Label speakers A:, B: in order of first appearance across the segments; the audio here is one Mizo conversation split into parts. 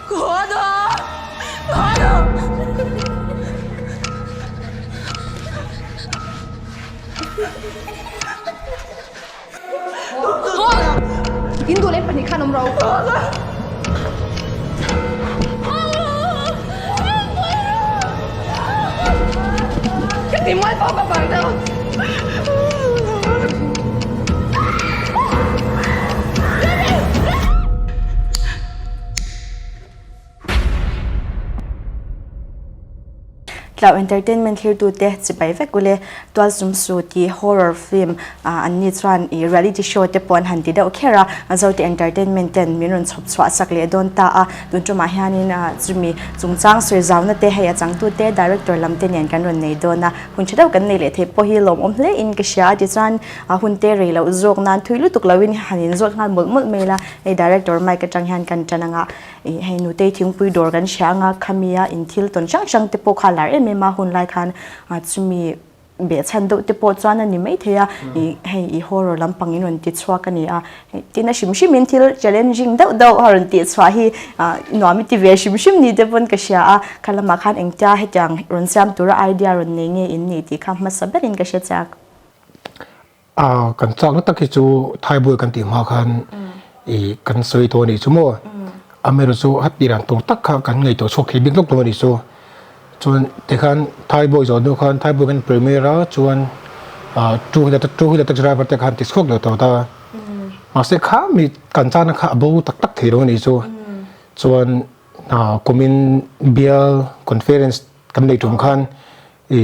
A: Ka haw dawn! Ka haw dawn!
B: In duh leh pahnih khan awm ro.
A: Ka ti mual pawh ka vang deuh.
C: Tlau Entertainment thlirtute chibai vek ule Tualsum Su tih horror film an ni chuan ih reality show te pawh an han ti deuh kher a, Zote Entertainment ten min rawn chhawp chhuah sak leh dawn ta a, tun tumah hianin chumi chungchang sawi zauna te hei a changtute director lam te nen kan rawn nei dawn a, hun tha deuh kan nei leh theih pawh hi lawmawm hle in ka hria a tichuan hun te rei loh zawk nan thui lutuk loin han inzawt nghal mawlh mawlh mai la, hei director mic atang hian kan tan anga. Ih hei nutei thingpui dawr kan hria anga khamia in thil tawn hrang hrang te pawh kha a lar em em a hun lai khan chumi behchhan deuh te pawh chuan a ni maithei a ih hei ih horror lampang in rawn ti chhuak a ni a tin a hrim hrim in thil challenging deuh deuh a rawn tih chhuah hi nuam i ti ve hrim hrim ni te pawn ka hria a kha lamah khan engtia hetiang rawn siam tura idea rawn nei nge in nih tih kha hmasa berin ka hre chak.
D: A kan chak na tak hi chu Thaiboy kan tih hma khan i kan sawi tawh a nih chu maw. Amaherawhchu chu a tirah tur tak kha kan ngaihtuah chhuak thei bik lawk lo a nih chu. Chuan tikhan Thaiboy zawh hnu khan Thaiboy kan premier a chuan two wheeler two wheeler taxi driver te khan ti chhuak leh tawh ta. Mahse kha mi kan chakna kha a bo tak tak thei lo a nih chu. Chuan kumin bial conference kan neih tum khan i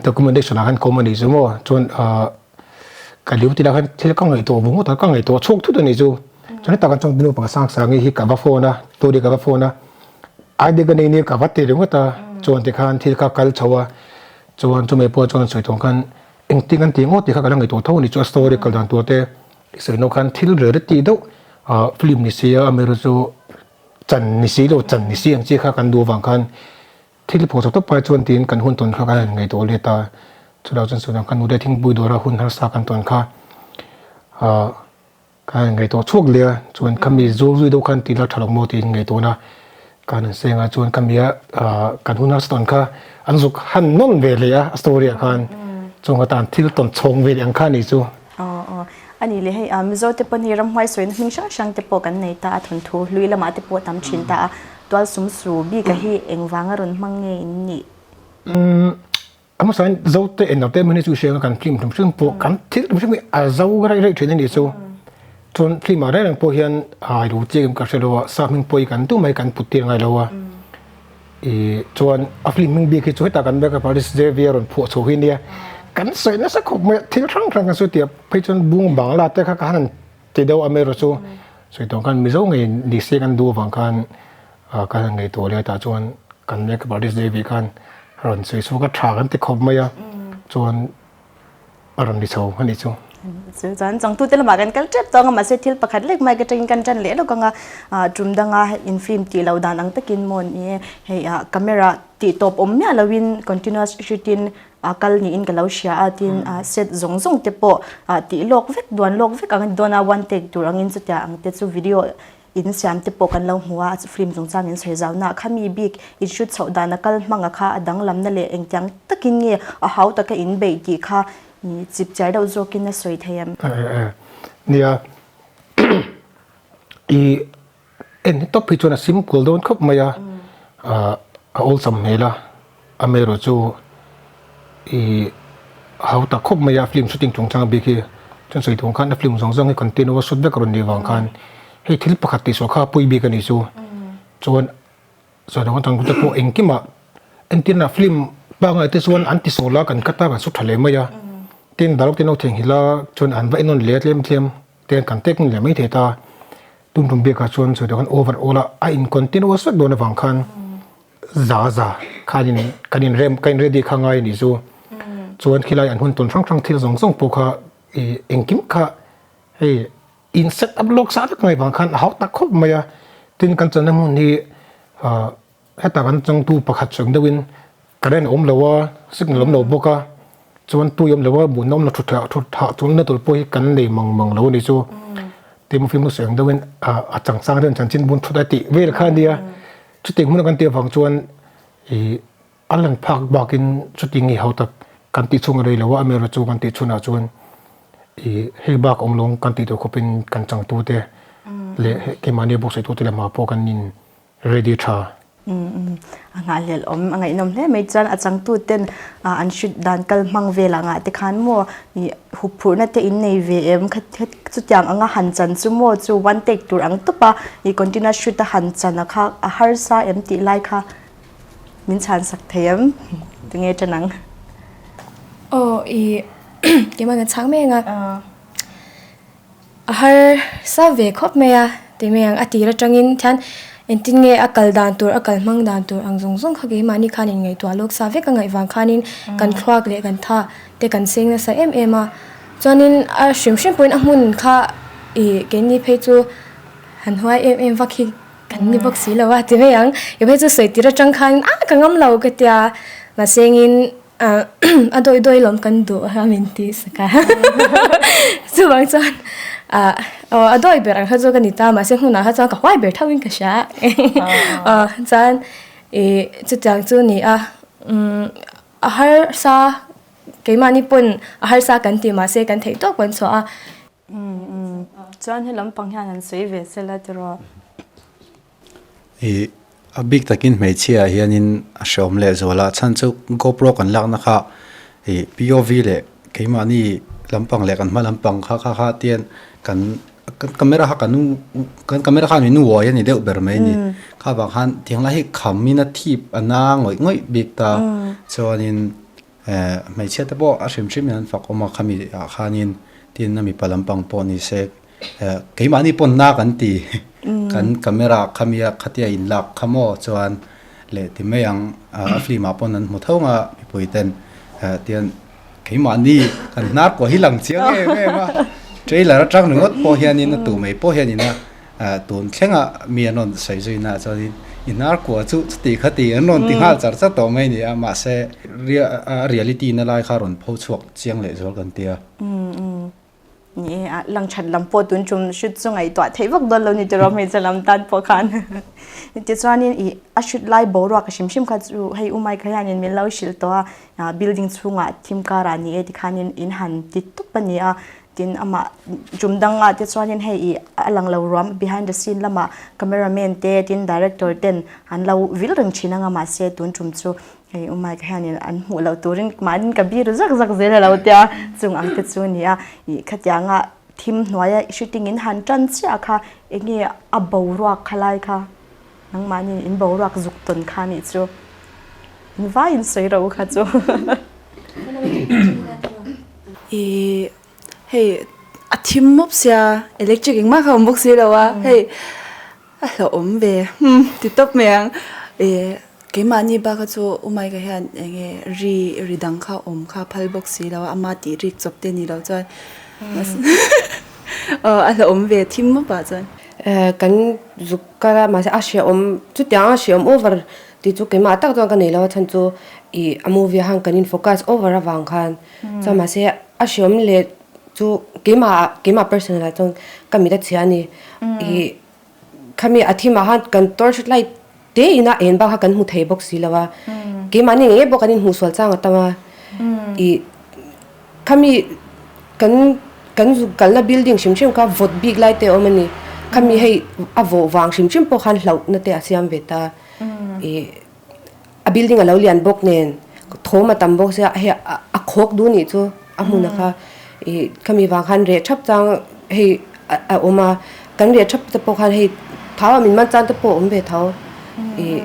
D: Documentation ah khan kawm a nih chu maw chuan ah ka duty lah khan thil ka ngaihtuah vung ngawt a ka ngaihtuah chhuak thut a nih chu chuan hetah khan chuan nupa sang sang hi ka va phone a story ka va phone a ID ka nei nia ka va ti ringawt a chuan tikhan thil kha kal chho a chuan chumi pawh chuan sawi tawng khan engtin an tih ngawt tih kha ka la ngaihtuah tho a nih chu a story kal dan tur te sawi nawk khan thil reality deuh ah film ni sia amaherawhchu chu chan ni si lo chan ni si ang chi kha kan duh avang khan. Thil pawh chak tawp ai chuan tiin kan hun tawn kha kan han ngaihtuah let a, chutah chuan sawi kan nute thingpui dawra hun harsa kan tawn kha ah kan han ngaihtuah chhuak leh a, chuan khami zul zui deuh khan tih la tha lo maw tiin ngaihtuahna kan han seng a, chuan khami a ah kan hun harsa tawn kha an zuk han nawn ve leh a a story ah khan chung atan thil tawn chhawng ve leh ang kha a nih chu.
C: Aw aw a ni leh hei ah Mizo te pawn hi ramhuai sawina hming hrang hrang te pawh kan nei ta a thawnthu hlui lamah te pawh tam thin ta a Tual sum su bik a hi engvanga rawn hmang nge in nih?
D: Umm a hmasa in zo te entertainment hi chu hriat kan film hrim hrim pawh kan thil hrim hrim hi a zo raih raih thin a nih chu. Chuan film ah reng reng pawh hian ai lo chiang em ka hre lo a, sa hming pawh hi kan duh mai kan put tir ngai lo a. Ih chuan a film hming bik hi chu hetah kan beka Paris Xavier rawn phuah chho hi nia. Kan sawi nasa khawp mai a, thil hrang hrang kan sawi tih ah phei chuan bung bangla te kha ka han Ti deuh a Mero chu sawi tawh khan Mizo ngei ni se kan duh avang khan kan han ngaihtuah leh tah chuan kan makeup artist Devi khan a rawn sawi chhuak a tha kan ti khawp mai a chuan a rawn ni chho a nih chu.
C: Chu chuan changtute lamah kan kal tep tawng a mahse thil pakhat lek mai ka tangin kan tan leh lawk anga tum danga in film tih loh dan ang takin maw ni e hei camera tih tawp awm miah loin continuous shooting a kal niin ka lo hria a tin set zawng zawng te pawh tih lawk vek duan lawk vek ang a ni dawn a one take tur angin chutia ang te chu video in siam te pawh kan lo hmu a film chungchang in sawi zau na khami bik in shoot chhoh dan a kal hmang a kha a danglam na leh engtiang takin nge a hau taka in beih tih kha chip chiar deuh zawkin a sawi thei em.
D: Nia i en hi tawp hi chuan a simple dawn khawp mai a ah a awlsam hmel a amaherawh chu ih a hau tak khawp mai a film shooting chungchang bik hi chuan sawi tur khan a film zawng zawng hi continue a shoot vek a rawn nih vang khan hei thil pakhat tih suah kha a pawi bik a nih chu chuan sawi dang atang te pawh engkimah entirna film pangngai te chuan an ti sual a kan cut a kan shoot tha leh mai a tin dialogue te an lo theihnghilh a chuan an va en awn leh a tlem tlem te kan tek leh mai thei ta. Tum tum biakah chuan sawi tawh khan over all a a in continuous vek dawn avang khan za za khan in kan in rem kan in ready kha ngai a nih chu. Chuan khilai an hun tawn hrang hrang thil zawng zawng pawh kha ih engkim kha hei in set up lawk sa vek mai vang khan a hau tak khawp mai a. Tin kan channa hmun hi ah heta kan changtu pakhat sawi ang deuhin current a awm lo a, signal a awm lo bawk a, chuan tui a awm lo a, mutna awm lo thut thah thut thah chuan na tur pawh hi kan nei mang mang lo a nih chu. Tin film sawi ang deuhin a changchang deuhin chanchin bun thut a tih vel kha a nia. Chutiang hmuna kan tih avang chuan ih a lan phak bakin chuti nge ho tak kan tih chhung a rei lo a, amaherawhchu kan tih chhunah chuan ih hei bak awm lawng kan tih tur khawpin kan changtute leh keimahni a bawksaitute lamah pawh kan in ready tha.
C: A nghahhlelh awm a ngaihnawm hle mai chuan a changtuten an shoot dan kal hmang vel angah te khan maw ih huphurhna te in nei ve em kha chutiang anga han chan chu maw chu one take tur ang tawp a ih continuous shoot a han chan a kha a harsa em tih lai kha min chhan sak thei em tinge tan ang.
E: Aw ih keimah ka chhang mai anga. A harsa ve khawp mai a ti mai ang a tir atangin thian engtin nge a kal dan tur a kal hmang dan tur ang zawng zawng kha keimahni khan in ngaihtuah lawk sa vek a ngaih vang khanin kan thluak leh kan tha te kan seng nasa em em a chuanin a hrim hrim pawhin a hmun kha ih keini phei chu han huai em em vak hi kan ni bawk si lo a ti mai ang i phei chu sawi tir atang khan a ka ngam lo ka tia mahsengin A dawi dawi lawm kan duh a min ti sak a chuvang chuan a dawi ber ang kha chu ka ni ta mahse hmunah kha chuan ka huai ber tho in ka hria chuan ih chutiang chu ni a a harsa keimahni pawn a harsa kan ti mahse kan theih tawk kan chhuah a.
C: Chuan he lampang hian an sawi ve sela tiraw.
F: Ih a bik takin hmeichhia ah hianin a hreawm leh zual a chhan chu GoPro kan lakna kha ih POV leh keimahni lampang leh kan hma lampang kha kha kha tian kan kan camera kha kan kan camera khan min uai a ni deuh ber mai a ni kha vang khan tiang lai hi kham in a thip a na ngawih ngawih bik ta chuanin. Eh hmeichhia te pawh a hrim hrim in an fak awm a khami ah khanin tin a mipa lampang pawh ni se eh keimahni pawn na kan ti kan camera khami a khatia in lak kha maw chuan leh ti mai ang a film ah pawn an hmu tho ang a mipui ten eh tian keimahni kan hnar pawh hi lang chiang em em a trailer atang ringawt pawh hianin a tu mai pawh hianin a Tun thlenga mi an rawn sawi zui na chuanin i hnar kua chu chuti kha ti an rawn ti nghal char char tawh mai a ni a, mahse a reality na lai kha rawn pho chhuak chiang leh zual kan ti a.
C: Ni e, a lang that lam pawh tun tum shoot chu ngaihtuah theih vak dawn lo ni tiraw hmeichhe lam tan pawh khan. Tichuanin i a shoot lai boruak hrim hrim kha chu hei u Mike hianin min lo hrilh tawh a, building chhungah thim karah ni e tikhanin in han ti tup a ni a, Tin, amah tum dangah te chuanin hei ih a lang lo ruam behind the scene lamah camera man te tin director ten an lo vil reng thin anga mahse tun tum chu hei u Mike hianin an hmuh loh turin mahni ka bir zak zak zel a lo tia chung ang te chu a ni a ih khatianga thim hnuaia shooting in han tan chiah kha enge a boruak kha lai kha nangmahni in boruak zuk tawn kha nih chu in vaiin sawi ro kha chu.
A: Ih hei a thim mawp sia electric engmah kha a awm bawk si lo a hei a hlauhawm ve hmm ti tawp mai ang ih keimahni bak kha chu u Mike-a hian eng nge ri ri dang kha awm kha a phal bawk si lo a ama tih rik chawp te ni lo chuan aw a hlauhawm ve thim mawp ah chuan.
G: Kan zuk kal a mahse a hrehawm chutiang a hrehawm over tih chu keimah tak chuan ka nei lo a chhan chu ih a movie ah khan kan in focus over avang khan. Chuan mahse a hriawm leh chu keimah keimah personal ah chuan ka mit a chhia a ni. Ih khami a thim ah khan kan torch light te ina en bak kha kan hmu thei bawk si lo a. Keimahni ngei ngei pawh kan inhmuh sual chang a tam a. Ih khami kan kan zuk kalna building hrim hrim kha vawt bik lai te a awm a ni. Khami hei a vawh vang hrim hrim pawh khan hlauhna te a siam ve ta. Ih. A building a lo lian bawk nen thawm a tam bawk sia hei a khawk duh nih chu a hmun a kha ih khami vang khan reh thap chang hei a awm a kan reh thap te pawh khan hei thau a min man chan te pawh a awm ve tho ih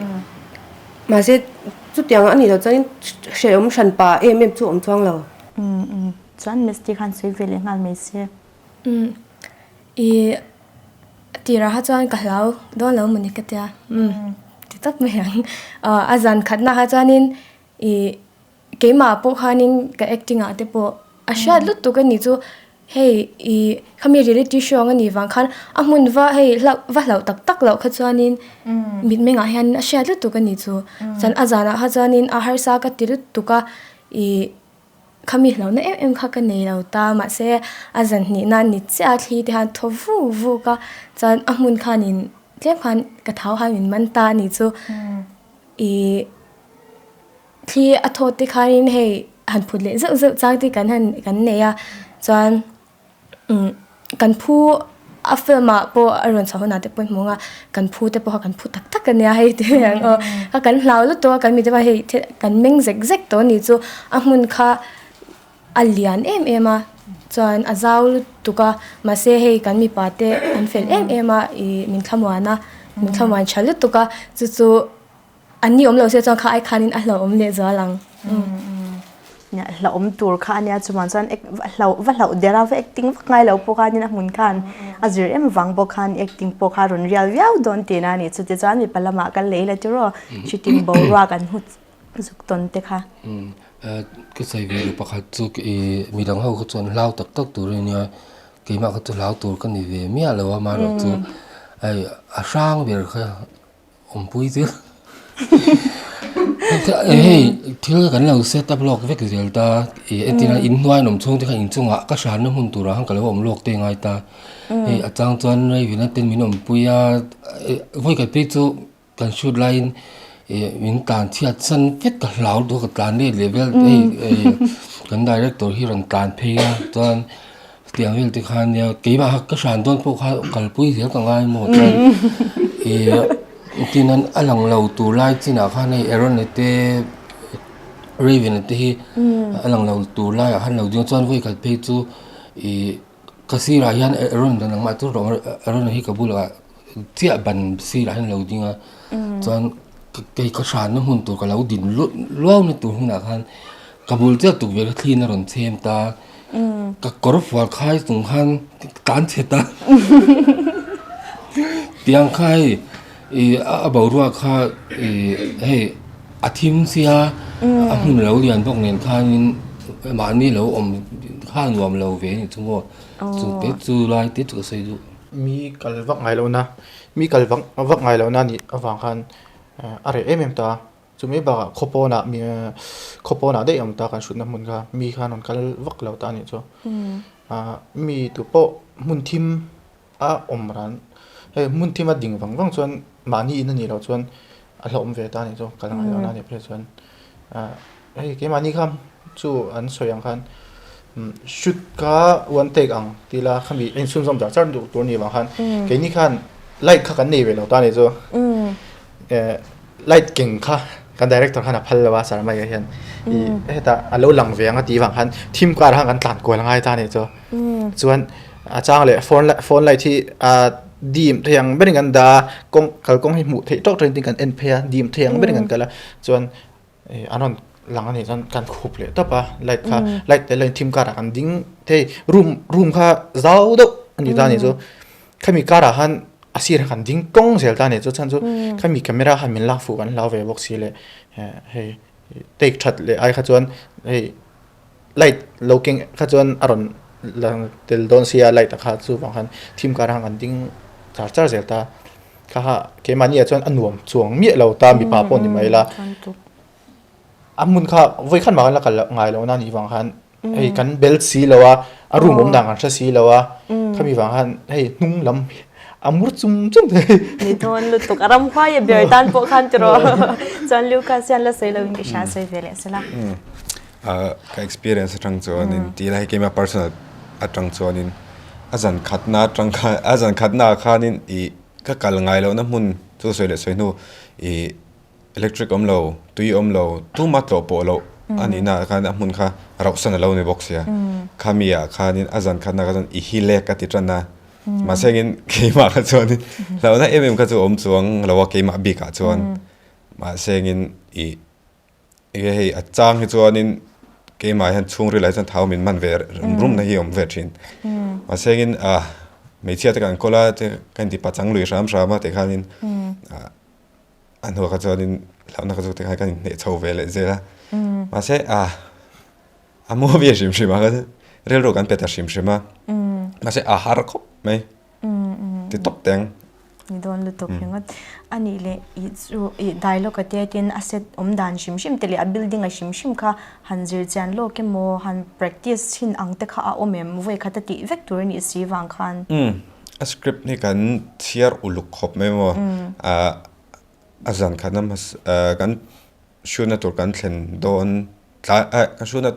G: mahse chutiang a nih loh chuan hrehawm hran pa em em chu a awm chuang lo.
C: Chuan Misty khan sawi ve leh nghal mai se.
E: Ih a tirah kha chuan ka hlau dawn lo mawni ka tia umm ti tak mai ang a zan khatna kha chuanin ih keimah pawh khanin ka acting ah te pawh a hriat lutuk a ni chu hei ih khami reality show ang a nih vang khan a hmun va hei hlauh va hlauh tak tak loh kha chuanin mitmengah hian a hriat lutuk a ni chu chuan a zanah kha chuanin a harsa ka ti lutuk a ih. Khami hlauhna em em kha ka nei lo ta mahse a zan hnih nan ni chiah a thli te khan thaw vuk vuk a chuan a hmun khanin tlem khan ka thau khan min man ta a ni chu ih thli a thawt te khanin hei han phut leh zeuh zeuh chang te kan han kan nei a chuan. Umm kan phu a film ah pawh a rawn chhuah hunah te pawh hmu ang a kan phu te pawh kha kan phu tak tak a nia hei ti mai ang aw a kan hlau lutuk a kan mite pawh hei thil kan meng zek zek tawh a nih chu a hmun kha a lian em em a chuan a zau lutuk a mahse hei kan mipa te an fel em em a ih min thlamuan a min thlamuan tha lutuk a chu chu. An ni awm lo se chuan kha ai khanin a hlauhawm leh zual ang.
C: Nia hlauhawm tur kha ania chuvang chuan hlauh va hlauh der a va acting vak ngai lo pawh khanin a hmun khan a zir em vang bawk khan acting pawh kha a rawn rial viau dawn tihna a ni. Chutichuan mipa lamah kal leh ila tiraw chutin boruak an hmu zuk tawn te kha.
H: Ka sawi ve duh pakhat chu midang ho kha chuan hlau tak tak tur a nia keimah kha chu hlau tur ka ni ve miah lo a amaherawhchu hei a hrang ber kha Awmpui chu hei thil kan lo set up lawk vek zel ta ih entirna inhnuai an awm chhung te kha inchungah ka hranna hmun turah khan ka lo awm lawk te ngai ta hei a chang chuan Raven-a ten min awmpui a vawi khat phei chu kan shoot laiin ih min tlan chhiat san vek ka hlau lutuk a ka tlan let leh vel hei kan director hi a rawn tlan phei a chuan. Tiang vel te khan nia keimah kha ka hran dawn pawh kha kalpui zel ka ngai maw chuan ih tin an a lang lo tur lai chinah khan hei Aaron a te Raven a te hi a lang lo tur laiah khan lo ding chuan vawi khat phei chu ih ka sirah hian Aaron dan ang mah chu Aaron hi ka bulah chiah ban sirah hian a lo ding a chuan kei ka hranna hmun tur ka lo din luau na tur hunah khan ka bul chiah tukverh kha thliin a rawn chhem ta. Ka kawr fual khai chung khan ka tlan chhe ta tiang kha hei ih a boruak kha ih hei a thim sia a hmun lo lian bawk nen khanin mahni lo awm kha nuam lo ve a nih chu maw chu te chu lai te chu ka sawi duh.
I: Mi kal vak ngai lohna mi kal vak vak ngai lohna nih avang khan a reh em em ta. Chumi bakah khaw pawnah mi khaw pawnah daih awm ta kan hrutna hmun kha mi khan rawn kal vak lo ta a nih chu. Ahh mi tu pawh hmun thim a awm ran hei hmun thim a ding vang vang chuan mahni in a nih loh chuan a hlauhawm ve ta a nih chu kal ngai lohna a nih phei chuan ahh hei keimahni kha chu an sawi ang khan shoot kha one take ang ti ila khami a inchhunzawm char char duh tur a nih vang khan keini khan light kha kan nei ve lo ta a nih chu. Eh light keng kha kan director khan a phal lo a Sarmaya hian i hetah a lo lang ve ang a tih vang khan thim kar khan kan tlan kual ngai ta a nih chu chuan a chang leh phone phone light hi a dim thei ang berin kan dah a kawng kalkawng hi hmuh theih tawk tawkin kan en phei a dim thei ang berin kan kal a chuan ih an rawn lang a nih chuan kan khup leh tawp a light kha light tel lo in thim karah kan ding thei room room kha zau deuh a ni ta a nih chu khami karah khan a sir khan ding tawng zel ta a nih chu chhan chu khami camera khan min lak fuh kan hlau ve bawk si leh hei take that leh ai kha chuan hei light lo keng kha chuan a rawn lang tel dawn sia light a kha chu vang khan thim karah khan kan ding char char zel ta. Kha ha keimahni ah chuan a nuam chuang miah lo ta mipa pawh ni mai la a hmun kha vawi khan mah khan la kal ngai lo na nih vang khan hei kan bel si lo a a room awm dan kan hre si lo a khami vang khan hei hnung lam a mur chung chung thei
C: ni dawn lutuk a ram huai a ber tan pawh khan tiraw chuan Lucas hian la sawi lo in ka hria sawi ve leh sela
J: ka experience atang chuanin tih lai keimah personal atang chuanin a zan khatna atang khan a zan khatna ah khanin ih ka kal ngai lohna hmun chu sawi leh sawi hnu ih electric awm lo tui awm lo tumah tlawh pawh loh a nih na ah khan a hmun kha rauh san alo ni bawk sia khami ah khanin a zan khatna kha chuan i hi lek a ti tan a mahse engin keimah kha chuanin hlauhna em em kha chu a awm chuang lo a keimah bik ah chuan mahse engin ih. Enge hei a chang hi chuanin keimah hian chhungril ah hi chuan thau min man ve rum rum na hi a awm ve thin. Mahse engin ah hmeichhia te kan kawl a te ka inti pachang lui hram hram a tikhanin ah a hnuah kha chuanin hlauhna kha chu tikhan kan inhneh chho ve leh zel a. Mahse ah a movie a hrim hrim ah khan rilru kan pe ta hrim hrim a. Mahse a har khawp mai ti tawp teng.
C: Ni dawn lutuk ringawt. A nih leh i chu i dialogue a te tin a set awm dan hrim hrim te leh a building a hrim hrim kha han zir chian lawk emaw han practice thin ang te kha a awm em? Vawi khat a tih vek tur a nih si vang khan.
J: Umm a script hi kan chhiar uluk khawp mai maw? Ah a zan khatna hmasa kan shoot na tur kan thlen dawn tlai ah kan shoot na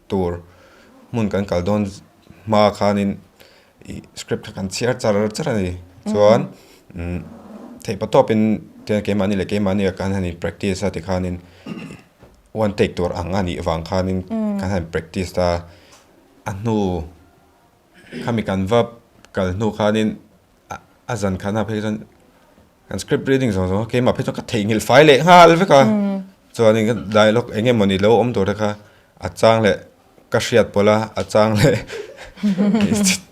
J: tur hmun kan kal dawn hma khanin ih script kha kan chhiar char char a ni chuan umm theihpawh tawpin tiang keimahni leh keimahni ah khan han in practice a tikhanin one take tur ang a nih vang khanin kan han practice a a hnu khami kan va kal hnu khanin a zan khatna phei chuan. Kan script reading zawng zawng kha keimah phei chuan ka theihnghilh fai leh nghal vek a, chuanin ka dialogue eng emaw ni lo awm tur te kha a chang leh ka hriat pawlh a, a chang leh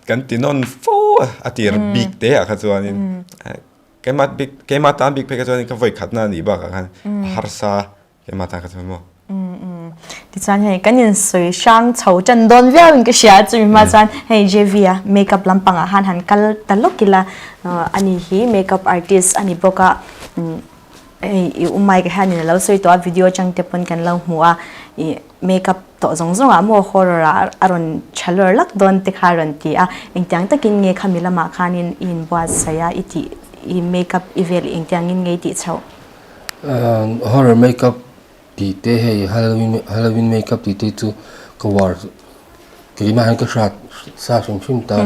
J: kan ti nawn fo a, a tir bik te ah kha chuanin keimah bik keimah tan bik phei kha chuanin ka vawi khatna a nih bakah khan a harsa Keimah tan ka chuan maw?
C: Tichuan hei kan in sawi hrang chho tan dawn viau in ka hria chumi hma chuan hei JV a makeup lampang ah khan han kal ta lawk ila ani hi makeup artist ani bawk a hei i u Mike hian in alo sawi tawh a video atang te pawn kan lo hmu a ih makeup tawh zawng zawng ah maw horror ah a rawn tha lawr lak dawn te kha a rawn ti a engtiang takin nge khami lamah khanin i inbuatsaih a i tih i makeup i vel engtiangin nge i tih chhoh.
H: Horror makeup tih te hei halloween halloween makeup tih te chu ka uar keimah hian ka hrat sa hrim hrim ta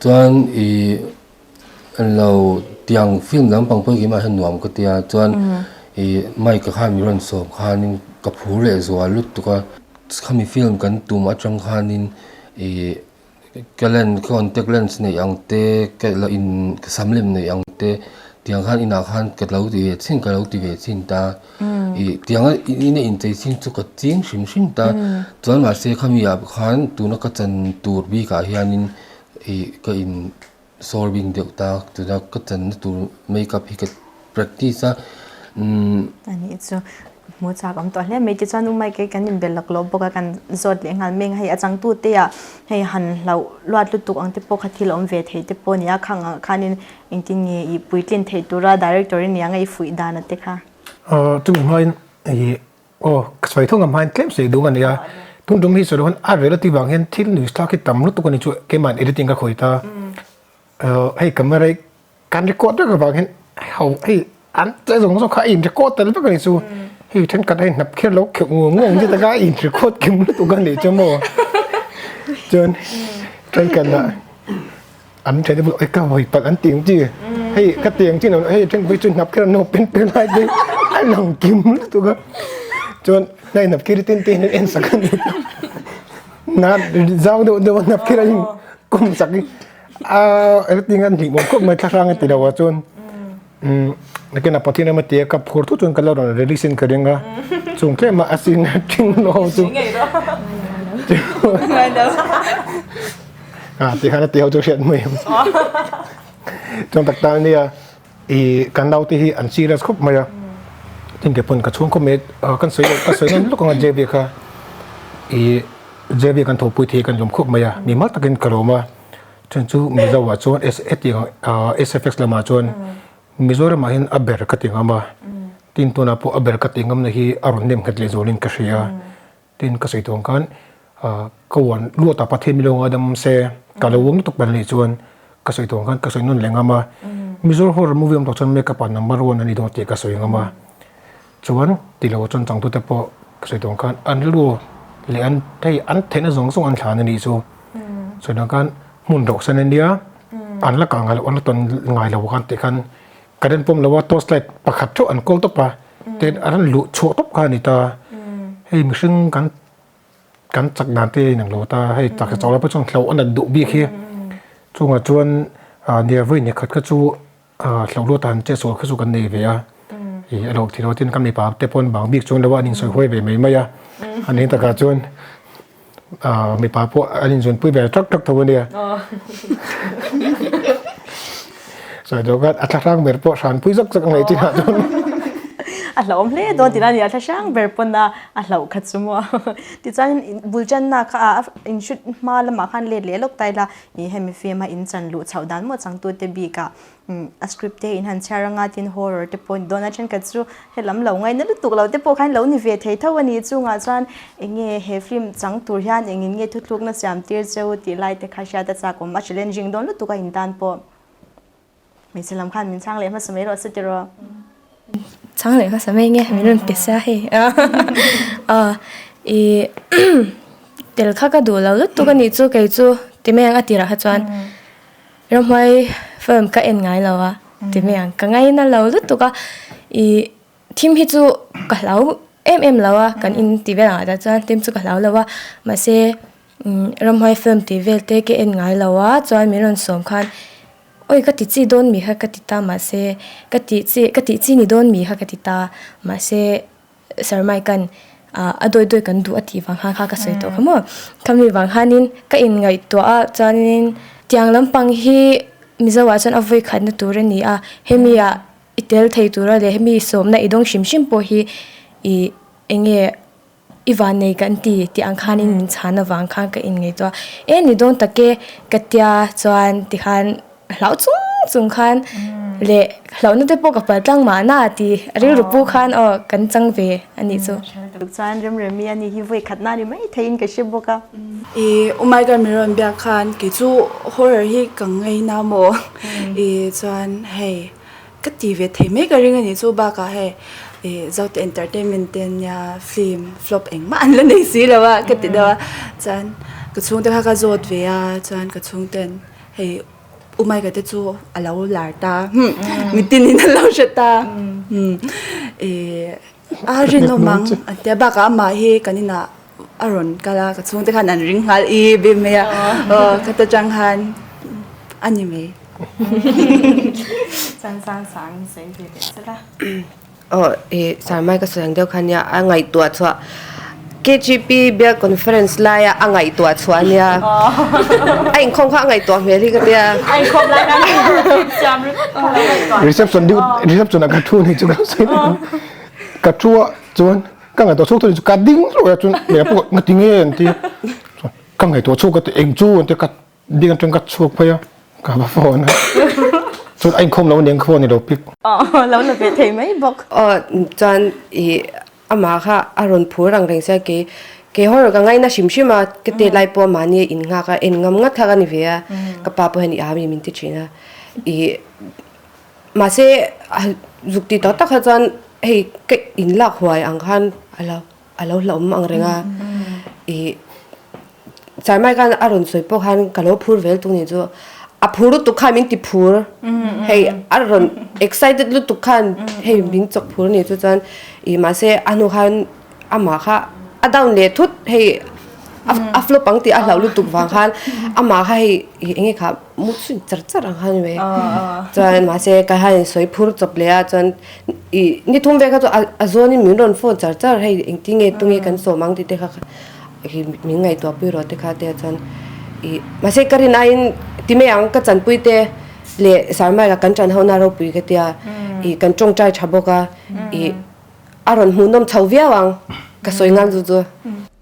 H: chuan ih lo tiang film lampang pawh hi keimah hian nuam ka tia chuan ih mic ah khan min rawn sawm khanin ka phur leh zual lutuk a khami film kan tum atang khanin ih. Ka lens ka contact lens neih ang te ka la in ka sam lem neih ang te tiang khan inah khan ka lo ti ve chin ka lo ti ve chin ta ih tiang a in a inchei chin chu ka ching hrim hrim ta chuan mahse khami ah khan tuna ka chan tur bikah hianin ih ka in Sawr bing deuh tak tuna ka channa tur makeup hi ka practice a umm.
C: A nih chu hmu chak awm tawh hle mai tichuan u Mike kan inbe lak lawk bawk a kan zawt leh nghal mek a hei a changtu te ah hei han hlauh luat lutuk ang te pawh kha thil awm ve thei te pawh a ni a khang ah khanin engtin nge i puitlin theih tura director i nia nge i fuih dan a te kha.
D: Chumi hmain ih Aw, ka sawi thung ang hmain tlem sawi duh a ni a, tun tum hi sawi loh hian a relative ang hian thil news thlak hi tam lutuk a ni chu keimahin editing ka khawih ta. Hei camera hi kan record vek avang hian ho hei an che zawng zawng kha a in record tel vek a ni chu. Hei thenkhat hei hnap kher lo kheuh ngung ngung ang chi taka a in record kim lutuk a ni chu maw. Chuan thenkhat lah An ṭhen te pawh ka vawi palh an ti ang chi hei ka ti ang chi lo hei ṭhen pawh chu hnap kher an lo pen pen lai te a lang kim lutuk a chuan hnai hnap kher tin te hian en sak a ni na zau deuh deuh a hnap kher a in kum sak hi a everything a hnih mawm khawp mai thlahrang a ti lo ah chuan umm nakin a Pathian emaw tia ka phur thut chuan ka la rawn release in ka ring a chung tlem a a sin a ṭhing lo chu. A ti khan a ti ho chu hriat mai ang. Chuan tak tan nia i kan naute hi an serious khawp mai a. Tin ke pawn ka chhung khawp mai kan sawi ka sawi nawn lawk anga JB kha i JB kan thawhpui thei kan lawm khawp mai a. Mi mal takin ka lawm a. Chuan chu Mizo ah chuan hetiang SFX lamah chuan Mizoramah hian a ber ka ti ngam a. Tin tunah pawh a ber ka ti ngamna hi a rawn nem nghet leh zualin ka hria. Tin ka sawi tuang khan ka uan luat a Pathian mi lo ngaidam se ka lo uang lutuk ban leh chuan ka sawi tuang khan ka sawi nawn leh ngam a. Mizo horror movie awm tawh chuan makeup ah number one a ni dawn tih ka sawi ngam a. Chuan ti lo chuan changtute pawh ka sawi tuang khan an rilru leh an hei an theihna zawng zawng an thlan a nih chu. Sawi tuang khan hmun rawhsan a nia an la kah ngai loh an la tawn ngai lo khan tih khan Current pawm lo a torch light pakhat theuh an kawl tawp a tin a rawn luh chhuah tawp kha a ni ta hei mihring kan kan chak dan te a inang lo ta hei chak chak lai pawh chuan hlauh a nat duh bik hi chungah chuan ah nia vawi ni khat kha chu ah hlauh luat ah an che sual kha chu kan nei ve a ih a lo thi lo tin kan mipa te pawn bang bik chuan lo a an insawi huai ve mai mai a a nih takah chuan. Mipa pawh an inzunpui ve ṭak ṭak tho a nia. Sawi deuh khan a thlahrang ber pawh hranpui zawk zawk a ngaih chinah chuan.
C: A hlauhawm hle dawn tihna a ni a, thlahrang ber pawn a a hlauh kha chu maw. Tichuan bul channa kha a in shoot hma lamah khan let leh lawk ta ila ih hemi film a in chan luh chhoh dan maw changtute bikah a script te in han chhiar anga tin horror te pawh ni dawn a thenkhat chu helam lo ngaina lutuk lo te pawh khan lo ni ve thei tho a ni chungah chuan eng nge he film chang tur hian engin nge thuthlukna siam tir cheu tih lai te kha hriat a chak awm a challenging dawn lutuk a in tan pawh hmeichhe lam khan min chhang leh hmasa mai rawh se tiraw.
E: Chhang leh hmasa mai nge min rawn pe sia hei a ih tel kha ka duh lo lutuk a nih chu kei chu ti mai ang a tirah kha chuan. Ramhuai film ka en ngai lo a ti mai ang, ka ngaina lo lutuk a, ih thim hi chu ka hlau em em lo a, kan in ti vel ang ah chuan thim chu ka hlau lo a, mahse ramhuai film tih vel te ka en ngai lo a, chuan min rawn sawm khan awi ka ti chi dawn mi kha ka ti ta mahse ka tih chi ka tih chi ni dawn mi kha ka ti ta mahse. Sir Mike-a'n a dawi dawi kan duh a tih vang khan kha ka sawi tawh kha maw. Khami vang khanin ka inngaihtuah a chuanin tiang lampang hi Mizo ah chuan a vawi khatna tur a ni a, hemi ah i tel thei tura leh hemi sawmna i dawng hrim hrim pawh hi ih eng nge i vannei kan ti tih ang khanin min chhan avang khan ka inngaihtuah a, e ni dawn tak e ka tia chuan tikhan Hlauh chung chung khan leh hlauhna te pawh ka pal tlang mahna ti rilru pu khan aw kan chang ve a nih chu.
C: Chuan Remremi a ni hi vawi khatna a ni mai theiin ka hre bawk a.
A: I Oh my God min rawn biak khan kei chu horror hi ka ngaina maw i chuan hei ka ti ve thei mai ka ring a nih chu bakah hei i Zote entertainment te nia film flop engmah an la nei si lo a ka ti deuh a chuan ka chhungte kha ka zawt ve a chuan ka chhungten Hei U Maika te chu a lo lar ta mitin in an lo hre ta eh a rinawm ang an tia bakah amah hi kan inah a rawn kal a ka chhungte khan an ring nghal i bim mai a aw ka ta tang khan a ni mai.
C: Chuan sang sang sawi ve leh chauh a.
G: Aw i Sarmai ka sawi ang deuh kha nia a ngaihtuah chhuah KGP bial conference laia a ngaihtuah chhuah a nia a inkhawm kha a ngaihtuah hmel hi ka tia.
C: A inkhawm lai khan siam ringawt kha lo ngaihtuah.
D: Reception deuh reception ah ka thu ni chu ka sawi daih ka thu a chuan ka ngaihtuah chhuak thei chu ka ding hluai a chuan hmel pawh ngati nge an ti ka ngaihtuah chhuak ka ti eng chu an ti ka Ding atang ka chhuak phei a, ka va phone a. Chuan a inkhawm lo aniang ka phone i lo pick.
C: Aw, lo la ve thei mai bawk.
G: Aw, chuan i amah kha a rawn phur ang reng sia kei kei horror ka ngaina hrim hrim a, ka tet lai pawh mahni a in nghak a, en ngam ngat kha ka ni ve a, ka pa pawh hian i ami min ti thin a. I mahse zuk ti tak tak kha chuan hei ka in lak huai ang khan a lo a lo hlauhawm ang reng a. I Charmai khan a rawn sawi pawh khan ka lo phur vel tuk ni chu a phur lutuk khan min ti phur hei a rawn excited lutuk khan hei min chawk phur ni chu chuan ih mahse a hnu khan amah kha a down leh thut hei a flop ang tih a hlauh lutuk vang khan amah kha hei ih eng nge kha mut chhuih char char ang khan mai chuan mahse ka han sawi phur chawp leh a chuan ih ni thum vel kha chu a zawnin min rawn phone char char hei engtin nge tunge kan sawm ang tih te kha. Hi min ngaihtuah pui rawh te kha te chuan ih mahse ka rin aiin ti mai ang ka chanpui te leh Sarmaila kan ṭan ho na ropui ka tia ih kan ṭawngṭai ṭha bawk a ih a rawn hmuhnawm chho viau ang ka sawi ngam chu chu.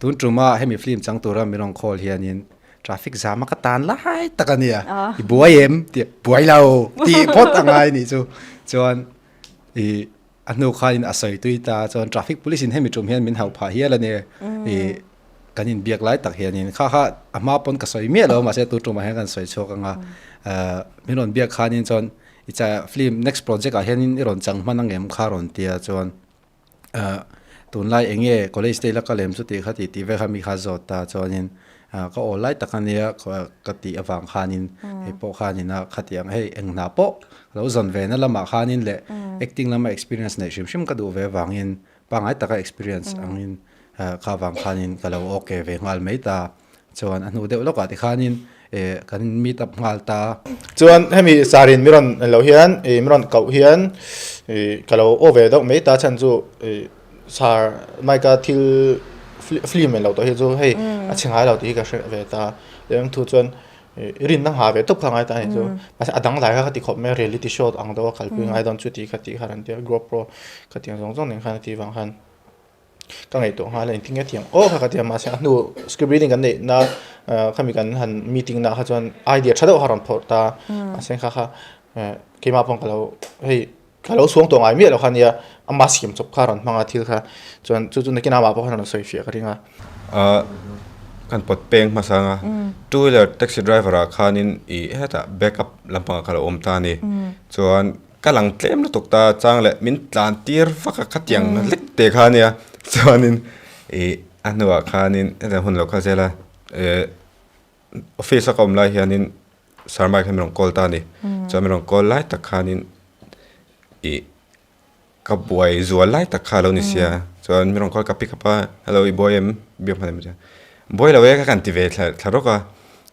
F: Tun ṭuma hemi film chang tura min rawn call hianin traffic jam a ka tan lai tak a nia i buai em tih buai lo tih phawt a ngai nih chu chuan ih A hnu khanin a sawi tui ta chuan traffic police in hemi tum hian min hauh phah hial a ni. Ih kan inbiak lai tak hianin kha kha a hma pawn ka sawi miah lo mahse tu tumah hian kan sawi chhuak ang a. Min rawn biak khanin chuan i cha film next project ah hianin i rawn chang hman ang em kha rawn tia chuan tunlai eng nge college te ila kal em chu tih kha tih tih vel kha mi kha zawt ta chuanin ka awl lai tak a nia ka tih avang khanin hei pawh khanin a khatiang hei eng hna pawh Lo zawn ve na lamah khanin leh acting lama experience neih hrim hrim ka duh ve avangin pangngai taka experience angin kha vang khanin ka lo okay ve nghal mai ta. Chuan a hnu deuh lawkah tikhanin kan meet up nghal ta.
I: Chuan hemi sarin mi rawn lo hian ih mi rawn koh hian ih ka lo aw ve deuh mai ta chhan chu ih sar Mike-a thil film en lo tawh hi chu hei a chhe ngai lo tih hi ka hre ve ta. Leh thu chuan. rinna ngha ve tawp kha ngai ta a ni chu. Mahse a dang lai kha ka ti khawp mai a, reality show ang deuh a kalpui ngai dawn chu tih kha tih kha an tia, GoPro kha tiang zawng zawng nen khan a tih vang khan ka ngaihtuah nghal a engtin nge thiam aw kha ka ti a, mahse a hnu script reading kan neih na khami kan han meeting na kha chuan idea tha deuh kha a rawn phawrh ta, mahse kha kha keimah pawh ka lo hei Ka lo suang tawh ngai miah lo kha nia, ama siam chawp kha a rawn hmang a thil kha, chuan chu chu nakin amah pawh khan a rawn sawi fiah ka ring a.
J: Ahh kan pawt peng hmasa anga two wheeler taxi driver ah khanin ih hetah backup lampangah ka lo awm ta a ni, chuan ka lang tlem lutuk ta chang leh min tlan tir vak a khatiang lek te kha ania chuanin ih a hnuah khanin hetiang hun lo kal zel a eh. Office a ka awm lai hianin Sir Mike hian min rawn call ta a ni. Chuan min rawn call lai tak khanin ih ka buai zual lai tak kha a lo ni sia. Chuan min rawn call ka pick up a, hello i buai em? Biak hman em? Buai lo e ka kan ti ve thla thla rawk a.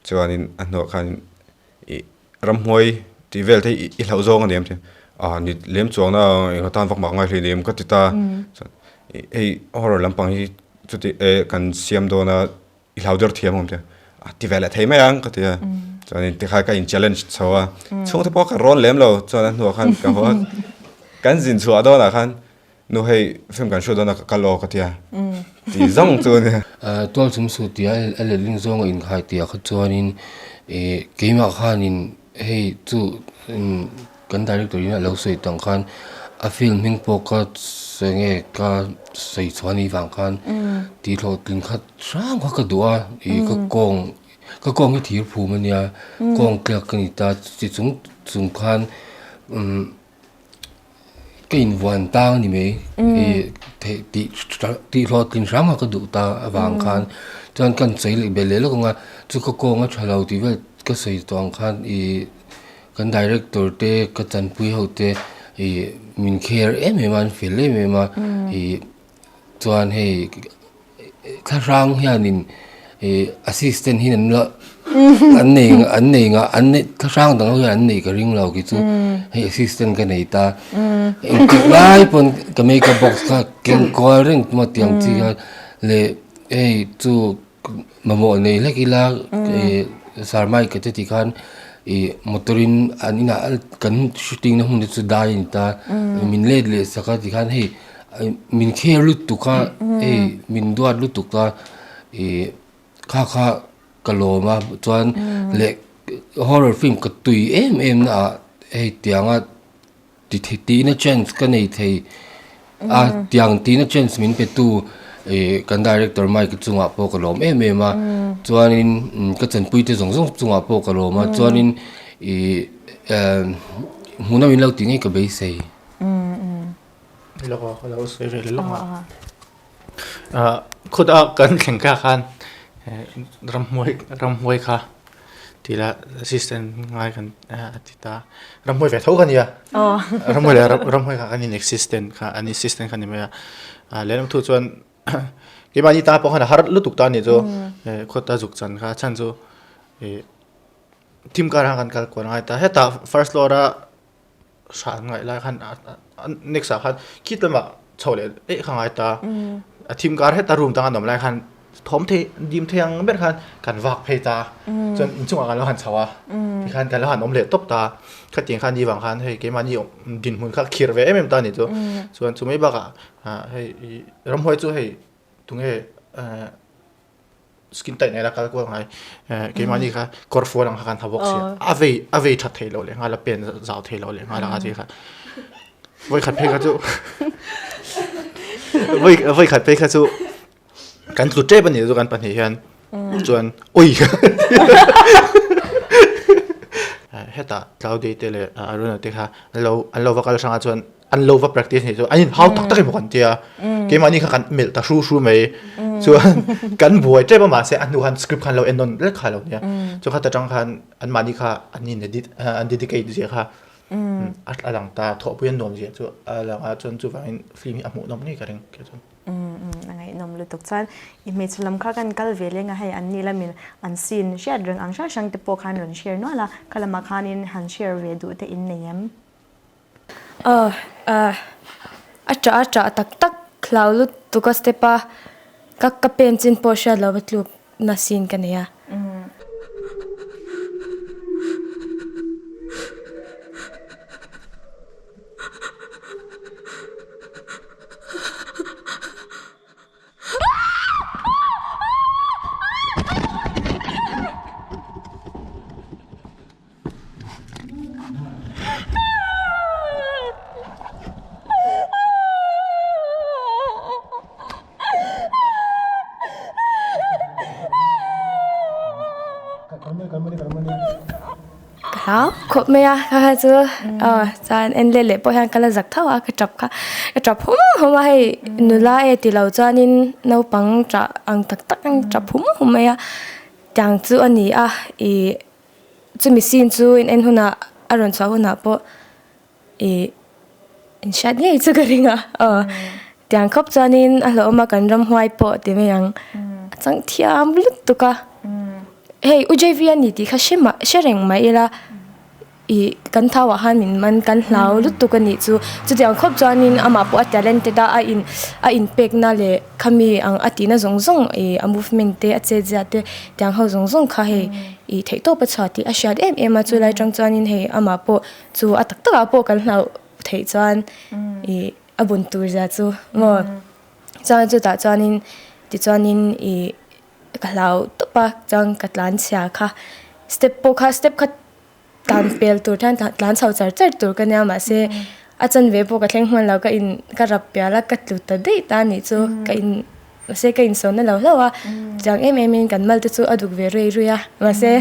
J: Chuanin a hnuah khanin ih ramhuai tih vel te hi i hlauh zawng a ni em ti a ni lem chuangna engah tan vak mah ngai hlei nem ka ti ta. Chuan hei horror lampang hi chuti eh kan siam dawn a. I hlau der thiam awm te a ti ve leh thei mai ang ka ti a chuanin tikha ka in challenge chho a chhungte pawh ka rawn lem lo chuan a hnuah khan ka haw a kan zin chhuah dawnah khan nu hei film kan hriat dawn a ka kal aw ka ti a ti zawng chu a nia.
H: Tual chhum suh tia a letling zawnga inkhai tia kha chuanin ih keimah khanin hei chu Kan director in a lo sawi tang khan a film hming pawh ka sawi nge ka sawi chhuah anih vang khan tih hlawhtling khat hrang kha ka duh a ih ka kawng ka kawng hi thir phum a nia kawng tliak ka ni ta chi chung chung khan umm ka invuan tang a ni mai ih theih tih tih hlawhtling hrang kha ka duh ta avang khan chuan kan sawi leh belh leh lawk ang a chu ka kawng a tha lo tih vel ka sawi tawh ang khan ih. Kan director te ka chanpui ho te ih min care em em a an fel em em a ih chuan hei thlahrang hianin ih assistant hi an la an nei an nei ngah an nei thlahrang dang ho hian an neih ka ring lo kei chu hei assistant ka nei ta engtik lai pawn ka makeup box kha keng kual reng maw tiang chi kha leh hei chu. Mamawh nei hlek ila ih Sir Mike te tih khan ih motor in an inah kan shooting na hmun te chu dai a ni ta min let leh sak a tikhan hei min care lutuk a hei min duat lutuk a ih kha kha ka lawm a chuan leh horror film ka tui em em na ah hei tiang a. Ti thei tihna chance ka nei thei a, tiang tihna chance min pe tu ih kan director Mike chungah pawh ka lawm em em a, chuanin ka chanpui te zawng zawng chungah pawh ka lawm a, chuanin ih hmuhna min lo tih ngei ka beisei.
I: Lawk a, ka lo sawi ve lawk a, khawt a kan thleng kha khan ramhuai ramhuai kha tih lah assistant ngai kan a ti ta ramhuai ve tho kha nia ramhuai leh ramhuai kha kan in assistant kha an assistant kha ni mai a lehlam thu chuan keimahni ta pawh khan a har lutuk ta a nih chu khawt a zuk chan kha a chhan chu ih thim karah kan kal kual ngai ta hetah first floor a. hran ngaih lai khan next ah khan khit lamah chho leh eih kha ngai ta a thim kar heta room tang an awm lai khan thawm thei dim thei ang ber khan kan vak phei ta chuan inchungah kan lo han chho a tikhan kan lo han awm leh tawp ta khatiang khan ni vang khan hei keimahni dinhmun kha khirh ve em em ta a ni chu chuan chumai bakah hei ramhuai chu hei tunge skin tight nena kal kual ngai keimahni kha kawr fual ang kha kan ha bawk sia a vei a vei that thei lo leh nghal a pen zau thei lo leh nghal a chi kha voi khat phei kha chu voi voi khat phei kha chu kan tlu tep ani chu kan pahnih hian chuan oi heta Cloudy te leh Aruna te kha an lo an lo va kal hrang a chuan an lo va practice ni chu an in hau tak tak emaw kan tia keimahni kha kan melh ta hru hru mai chuan kan buai tep a mahse a hnu khan script khan lo en nawn lek kha lo nia chu kha ta tang khan an mahni kha an in edit an dedicate zia kha a lang ta thawhpui an nuam zia chu a lang a chuan chuvangin film hi a hmuh nawm ngei ka ring kei chuan.
C: A ngaihnawm lutuk chuan i hmeichhe lam kha kan kal ve leng a hei an ni lamin an scene hriat reng ang hrang hrang te pawh khan rawn share nual a kha lamah khanin han share ve duh te in nei em?
E: Aw a ṭah a ṭah tak tak hlau lutuk a step a ka ka pen chin pawh hriat lo va tluk na scene ka nei a. hlau khawp mai a kha kha chu aw chuan en let leh pawh hian ka la zak tho a ka tap kha ka tap hum hum a hei nula e ti lo chuanin naupang tah ang tak tak ang tap hum hum mai a tiang chu a ni a ih chumi scene chu in en hunah a rawn chhuah hunah pawh ih in hriat ngei chu ka ring a aw tiang khawp chuanin a hlauhawm a kan ramhuai pawh ti mai ang a chang thiam lutuk a hei U J V a ni tih kha hre mah hre reng mai ila ih kan thau ah khan min man kan hlau lutuk a nih chu chutiang khawp chuanin amah pawh a talented a a in a inpekna leh khami ang a tihna zawng zawng ih a movement te a chetzia te tiang ho zawng zawng kha hei ih theihtawp a chhuah tih a hriat em em a chulai tang chuanin hei amah pawh Chu a tak takah pawh kan hlauh theih chuan ih a bun tur zia chu maw chuan chutah chuanin tichuanin ih ka hlau tawp a chuan ka tlan chhia kha step pawh kha step kha tlan pel tur hian tlan chho char char tur ka nia mahse a chanve pawh ka thleng hman lo ka in ka rap pial a ka tlu ta daih ta anih chu ka in. Mahse ka insawn na lo hlauh a, tiang em em in kan mal te chu a duk ve rui rui a, mahse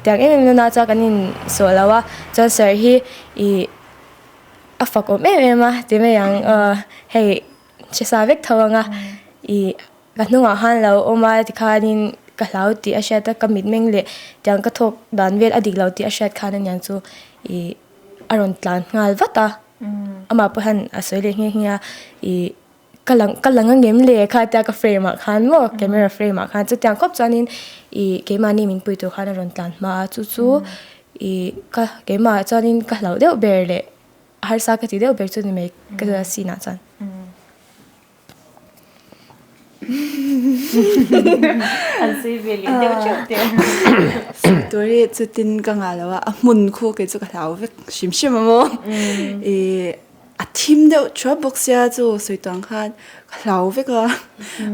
E: tiang em em nuna chuan kan insawh lo a, chuan sir hi ih a fak awm em em a ti mai ang hei hre sa vek tho ang a, ih ka hnungah khan lo awm a tikhanin ka hlau tih a hriat a, ka mitmeng leh tiang ka thawk dan vel a dik lo tih a hriat khan aniang chu ih a rawn tlan nghal vat a, amah pawh hian a sawi leh nghe nghe a ih. Ka lang ka lang angem le kha tia ka frame ah khan maw camera frame ah khan chutiang khawp chuanin ih keimahni min pui tur khan a rawn tlan hma a chu chu ih ka keimah chuanin ka hlauh deuh ber leh harsa ka ti deuh ber chu ni mai ka scene ah chuan.
C: An sawi ve leh deuh theuh teh.
A: Sawi tur hi chutin ka ngah lo a, a hmun khu kei chu ka hlau vek hrim hrim a maw ih. A thim deuh thuap bawk sia chu sawi tawh ang khan ka hlau vek a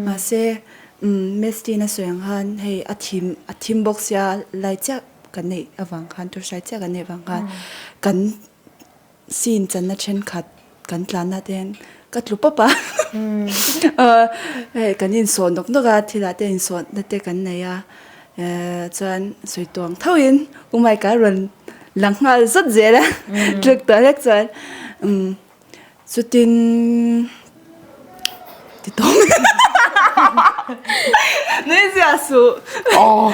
A: mahse Mestin a sawi ang khan hei a thim a thim bawk sia lai chiah kan neih avang khan torch lai chiah kan neih avang khan kan scene channa thenkhat kan tlanna te hian ka tlu pawp a hei kan insawh nawk nawk a thil ah te insawh na te kan nei a chuan sawi tawh ang tho in U Mike a rawn Lang nghal zat zel a tluk tawh hlek chuan umm chutin ti tawng nui zia suh
D: aw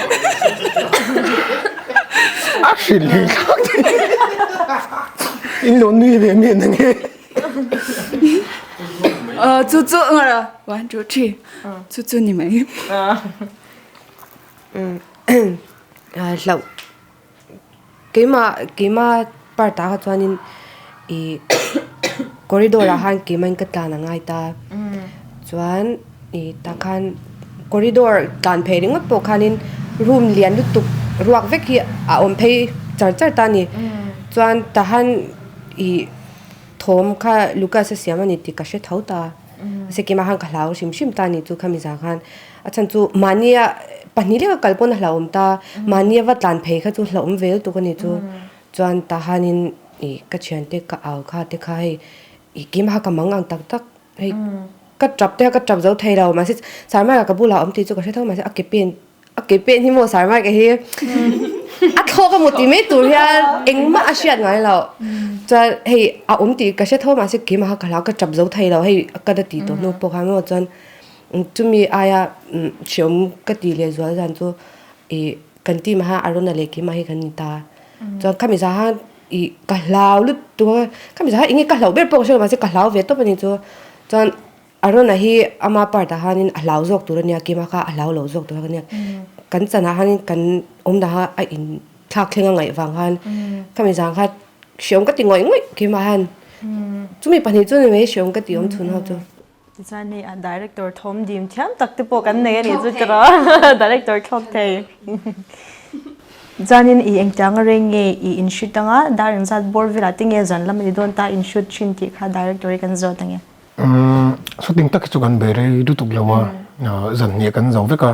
D: a hrilh hlui thlak in lo nui ve miah na nge
A: aw chu chu ngara 1 2 3 chu chu ni mai
G: umm hlauh Keimah keimah part ah kha chuanin ih corridor ah khan keimah in ka tlan a ngai ta chuan ih tah khan corridor tlan phei ringawt pawh khanin room lian lutuk ruak vek hi a awm phei char char ta a ni chuan tah han ih thawm kha Lucas a siam a ni tih ka hre tho ta mahse keimah khan ka hlau hrim hrim ta a ni chu khami zah khan. A chhan chu mahnia pahnih leka kal pawn a hlauhawm ta, mahnia va tlan phei kha chu hlauhawm ve lutuk a ni chu. Chuan tah hianin ih ka thiante ka au kha te kha hei ih keimah ka mang ang tak tak hei ka tap te kha ka tap zo thei lo mahse Sarmai ka bulah a awm tih chu ka hre tho mahse a ke pen a ke pen hi maw Sarmai ka hi a thlawk emaw tih mai tur hian engmah a hriat ngai lo. Chuan hei a awm tih ka hre tho mahse keimah ka hlau ka tap zo thei lo hei ka la tih tawh hnu pawh khan maw chuan Chumi aia hreawm ka tih leh zual zan chu ih kan team ah hian Aruna leh keimah hi kan ni ta. Chuan khami zah khan ih ka hlau lutuk a, khami zah khan eng nge ka hlauh ber pawh ka hre lo mahse ka hlau ve tawp a ni chu. Chuan Aruna hi ama part ah khanin a hlau zawk tur a nia, keimah kha a hlau lo zawk tur a nia. Kan chan ah khanin kan awmdan kha a inthlak thleng a ngaih vang khan khami zan kha hreawm ka ti ngawih ngawih keimah hian. Chumi pahnih chu ni mai hreawm ka ti awm chhun ho chu.
C: Tichuan hei a director thawm dim thiam tak te pawh kan nei a nih chu tiraw director thlawk thei. Chuanin i engtiang a reng nge i in shoot anga dar engzat bawr velah te nge zan lam a ni dawn ta in shoot thin tih kha director hi kan zawt ange.
D: Shooting tak hi chu kan bei rei lutuk lo a, zan hnih kan zo vek a,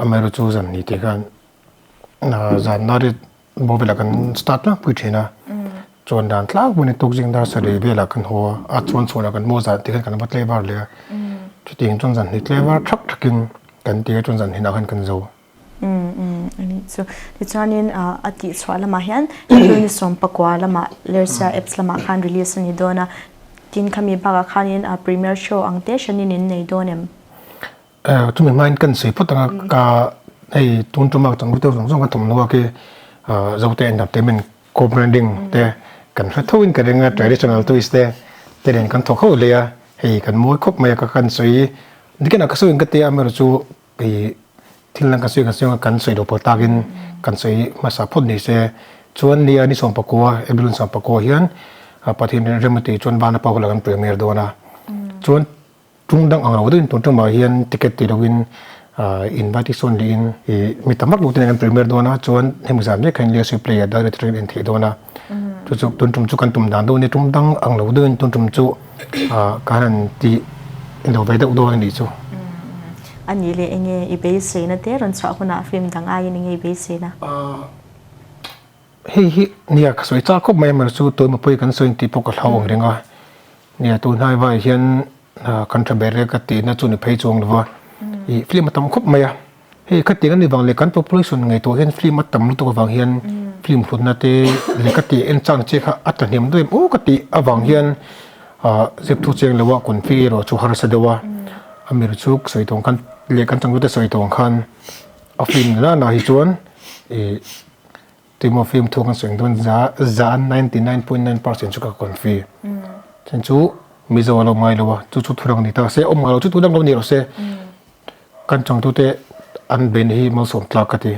D: amaherawhchu chu zan hnih tih khan zan na rit Bawr velah kan start tlangpui thin a, chuan dan tlangpui ni tukzing dar sarih velah kan haw a, a chuan chhuanah kan maw zan tikhan kan va tlei var leh a, chutiang chuan zan hnih tlei var thak thakin kan ti a chuan zan hinah khan kan zo.
C: Umm anih chu. chu. Tichuanin a tihchhuah lamah hian April ni 19 lamah Lersia Apps lamah khan release a ni dawn a. Tin khami bakah khanin premiere show ang te hranin in nei dawn em?
D: Chumi hmain kan sawi phawt ang a, ka hei tun tuma changtu te zawng zawng ka thawmhnaw a khi Zote Entertainment Co-branding te kan hre tho in ka ring a, traditional twist te te nen kan thawk ho leh a, hei kan mawi khawp mai a ka kan sawi nikin ah ka sawi in ka tia amaherawh chu hei thil dang ka sawi kan sawi ang a kan sawi loh pawh takin kan sawi hmasa phawt ni se chuan nia ni 19 April ni 19 hian Pathian rem a tih chuan Vana pa hula kan premiere dawn a chuan Tung dang ang lo deuhin tun tumah hian ticket ti loin invite hi sawn lihin ih mi tam vak lo ten an premiere dawn a chuan hemi zan mek hian Liasu play a direct atangin en theih dawn a chu chu tun tum chu kan tum dan deuh a nia tum dang ang lo deuhin tun tum chu kan han ti lo ve deuh dawn a nih chu.
C: A nih leh enge i beiseina te rawn chhuah hunah film dang aiin enge i beiseina?
D: Hei hi nia ka sawi chak khawp mai a chu tun mapui kan sawi tih pawh ka hlau ang reng a nia tun hnai vai hian kan tha ber e ka tihna chu ni phei chuang lova ih film a tam khawp mai a hei khatiang a ni vang leh kan population ngaihtuah hian film a tam lutuk avang hian film hlutna te leh ka tih en chang che kha a tla hnem deuh em aw ka tih avang hian ah zep thu cheng lo a confi erawh chu harsa deuh a a mir chu sawi tawng khan leh kan changtute sawi tawng khan a film nana na hi chuan ih. Tuimaw film thu kan sawi dawn za za 99.9 percent chu ka confi. Chen chu Mizo a lo ngai lo a, chu chu thurang ni ta se, awm ngai lo chu tudang lo ni rawh se. Kan changtute an ben hi malsawm tlak ka ti.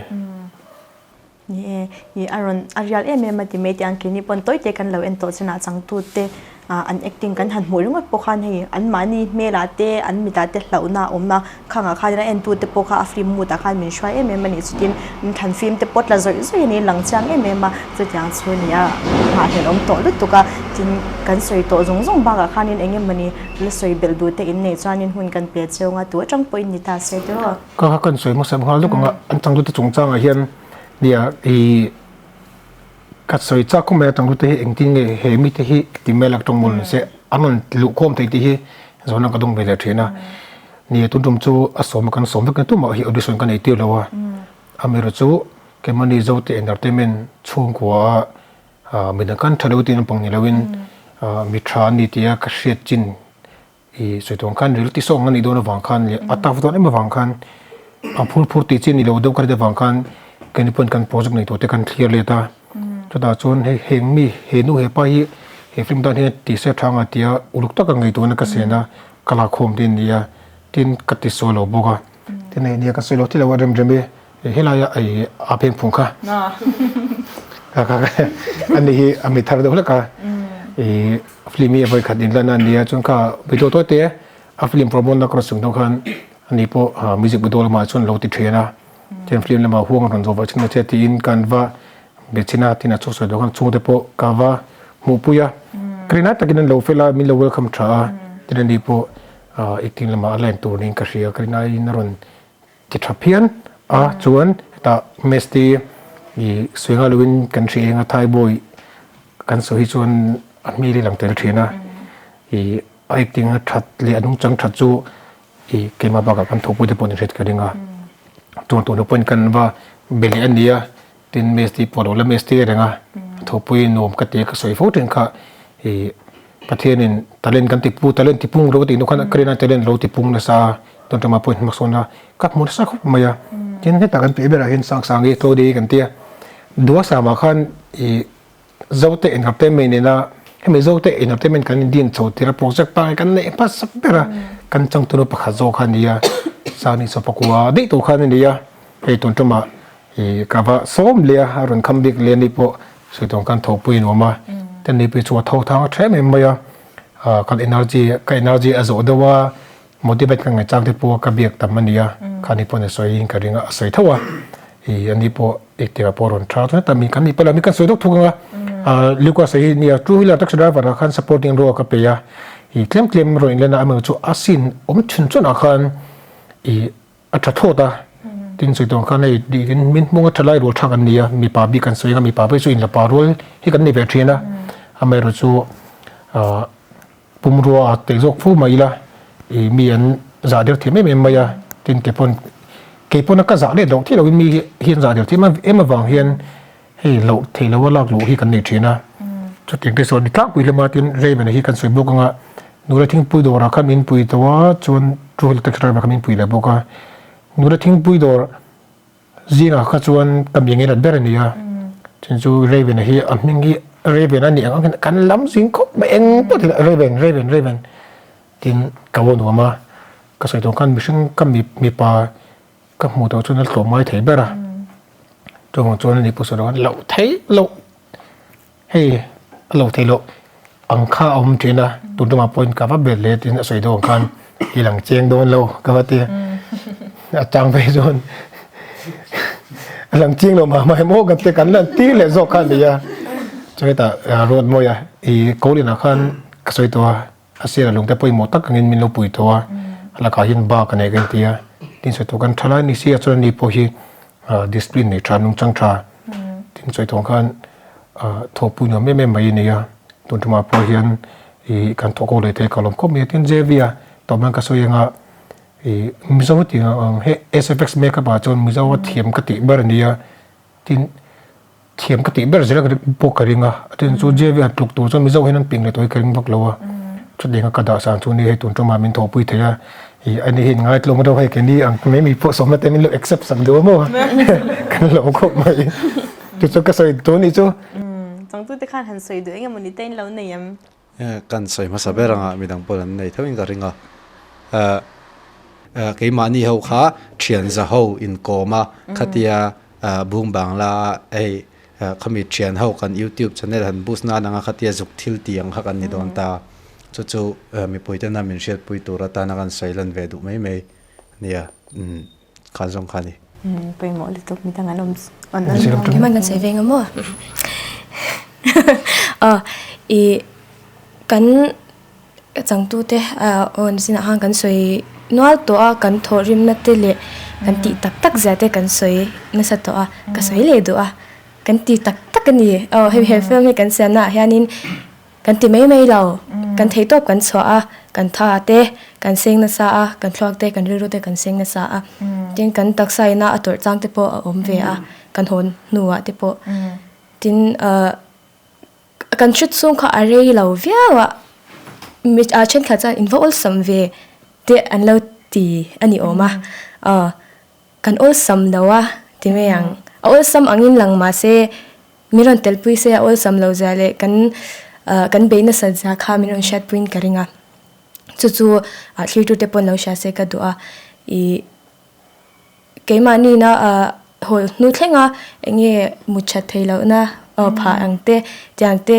C: Ni e, i a rawn a rial em em a ti mai teh ang keini pawn tawite kan lo en tawh chinah changtute an acting kan han hmuh ringawt pawh khan hei anmahni hmelah te an mitah te hlauhna a awm a khangah khan a entute pawh kha a film mood ah khan min hruai em em a nih chutin thlan film te pawh tla zawih zawih a ni lang chiang em em a chutiang chu a ni a nghahhlelh awm tawh lutuk a tin kan sawi tawh zawng zawng bakah khanin eng emawni la sawi belh duh te in neih chuanin hun kan pe cheu a tu atang pawhin ni ta se tiraw.
D: Ka kha kan sawi hmasa nghal lawk ang a an changtute chungchangah hian nia ih. Ka sawi chak khawp mai a tangtu te hi engtin nge he mite hi ti mai lak tawng mawl se an rawn luh khawm thei tih hi zawhna ka dawng ve leh thin a. Ni tun tum chu a sawm a kan sawm vek na tumah hi audition ka nei tir lo a. Amaherawh chu keimahni Zote Entertainment chhungkua a midang kan tha lo tih naupang ni loin mi tha an ni tia ka hriat chin I sawi tawng khan reality song a nih dawn avang khan leh a tough dawn em avang khan a phur phur tih chi a ni lo deuh ka rit avang khan keini pawn kan project nei tur te kan thlir let a. Chutah chuan hei heng mi he nu he pa hi he film tan hian ti se tha anga tia uluk taka ngaihtuahna ka sian a, ka lakkhawm te a ni a, tin ka ti sawi lo bawk a. Tin hei nia ka sawi lo thil lo a rem rem e helaia ei a pheng phung kha ani hi a mi thar deuh hlek a i film hi a vawi khat inlan a nia chuan kha video tawi te a film promote na ka rawn sung deuh khan ani pawh music video lamah chuan lo ti thin a chuan film lamah huang a rawn zawh vah chin a che tiin kan va be chin a tin a chhuak sawi deuh khan chhungte pawh ka va hmuhpui a ka rinai takin an lo fel a min lo welcome tha a tin ani pawh Acting lamah a line tur niin ka hria, ka rinaiin a rawn ti tha phian a, chuan hetah Mesti i sawi nghal loin kan hria eng a Thaiboy kan sawi hi chuan a hmel hi lang tel thin a, i a acting a that leh a nungchang that chu i keimah bakah kan thawhpui te pawh an hriat ka ring a, chuan tun hnu pawhin kan va be leh a nia. Tin Mesti pawh lo la Mesti reng a, thawhpui nuam ka ti a ka sawi fo thin kha i Pathianin talent kan ti pu talent ti pung lo tih nu khan ka rin a talent lo ti pung nasa a tun ṭamah pawhin hmak sawn a ka hmu nasa khawp mai a. Tin hetah kan piah berah hian Sangsang hi Tlawdi kan ti a, Duasama khan i Zote Entertainment nena hemi Zote Entertainment kan indin chho tir a project pangai kan neih hmasa ber a kan changtunu pakhat zawk kha a ni a, Sani Chawpakua daih tur khan a ni a, hei tun ṭamah I ka va sawm leh a, a rawn kham bik leh ani pawh sawi tawng khan thawhpui a nuam a, ten ni pui chu a tho thang a tha em em mai a, kan energy ka energy a zawh deuh a, motivate ka ngaih chang te pawh ka biak tam a ni a, kha ni pawh ni sawi in ka ring a, a sawi tho a, i ani pawh engtikah pawh a rawn tha chuan heta mi kan nih pawh la mi kan sawi deuh thung ang a, Lucas a hi nia two wheeler taxi driver ah khan supporting role ka pe a, i tlem tlem rawn inlen a, amaherawhchu chu a scene awm chhun chhun ah khan i. A tha thawt a, tin sawi tur ang khan hei dikin min hmung a tha lai rual tha kan ni a, mipa bik kan sawi ang a, mipa phei chu inlapa rual hi kan ni ve thin a, amaherawh chu ah pumrua a tel zawk fo mai ila ih mi an zah der thiam em em mai a, tin kei pawn Kei pawna ka zah let loh theih lohin mi hian zah der theih em avang hian hei loh theih loha lak luh hi kan nei thin a. Chutiang te sawn ni tlangpui hlawm a, tin Raymond-a hi kan sawi bawk anga Nula Thingpui dawrah khan min pui tawh a, chuan True Hill Taxi Driver kha min pui leh bawk a. Nula Thingpui dawr zingah kha chuan ka mi ngei nat ber a ni a, chin chu Raven-a hi a hming hi Raven a nih ang ang hian kan lam zing khawp mai eng pawh ti la Raven Raven Raven tin ka aw nuam a. Ka sawi tawh khan mihring ka mipa ka hmuh tawh chuan a tlawm ngai thei ber a, chuvang chuan ani pawh sawi loh loh theih loh hei a lo theih loh ang kha a awm thin a, tun tumah pawhin ka va bet leh tiin a sawi deuh ang khan i lang cheng dawn lo ka va ti a, a chang phei chuan a lang cheng lo mah mah em aw kan ti kan lan tir leh zawk kha a ni a, chuhetah Ruatmawia i Kawlin-ah khan ka sawi tawh a. A sir a lungte pawimawh tak angin min lo pui tawh a, a lakah hian bak a nei ka inti a, tin sawi tawh kan tha lai ni si a chuan ani pawh hi discipline nei tha nungchang tha tin sawi tawh ang khan thawhpui nuam em em mai a ni a, tun tumah pawh hian ih kan thawk ho leh thei ka lawm khawp mai a, tin JV a tawp nan ka sawi anga ih Mizo tih ang he SFX makeup ah chuan Mizo a thiam ka tih ber a ni a, tin. Thiam ka tih ber zel pawh ka ring a, a tin chu JV han tluk tur chuan Mizo hian an ping leh tawh hi ka ring vak lo a, chutiang a ka dah san chu ni hei tun tumah min thawhpui thei a, ih ani hi inngai tlawm deuh hei keini ang mai mi pawh sawmna te min lo accept sak duh a maw kan lo khawp mai chu chu ka sawi tur nih chu.
C: Changtute khan han sawi duh eng emaw ni te in lo nei em?
F: Kan sawi hmasa ber anga midang pawh an nei theuhin ka ring a, keimahni ho kha thian za ho inkawm a khatia bung bangla hei khami thian ho kan youtube channel han boost nan anga khatia zuk thil tih ang kha kan ni dawn ta, chu chu mipui tena min hriatpui tur atana kan sawi lan ve duh mai mai a nia. Kha zawng kha a ni.
C: Pawimawh lutuk mi dang an awm
E: Keimah kan sawi ve nga maw? Aw i kan changtute aw zinah khan kan sawi nual tawh a, kan thawhrimna te leh kan tih tak tak zia te kan sawi nasa tawh a, ka sawi leh duh a, kan ti tak tak a ni. Aw hei he film hi kan siamnaah hianin Kan ti mai mai lo, kan theihtawp kan chhuah a, kan tha te kan seng nasa a, kan thluak te kan rilru te kan seng nasa a, tin kan taksa ina a tawrh chang te pawh a awm ve a, kan hawn hnuah te pawh. Tin ah kan hrut chhung kha a rei lo viau a, mi ah thenkhat chuan in va awlsam ve te an lo ti a ni awm a, ah kan awlsam lo a ti mai ang, a awlsam angin lang mahse Min rawn telpui se a awlsam lo zia leh kan kan bei nasat zia kha min rawn hriatpuiin ka ring a. Chu chu thlirtute pawn lo hria se ka duh a. Ih keimahniina haw hnu thlenga eng nge mut that theih lohna aw phah ang te tiang te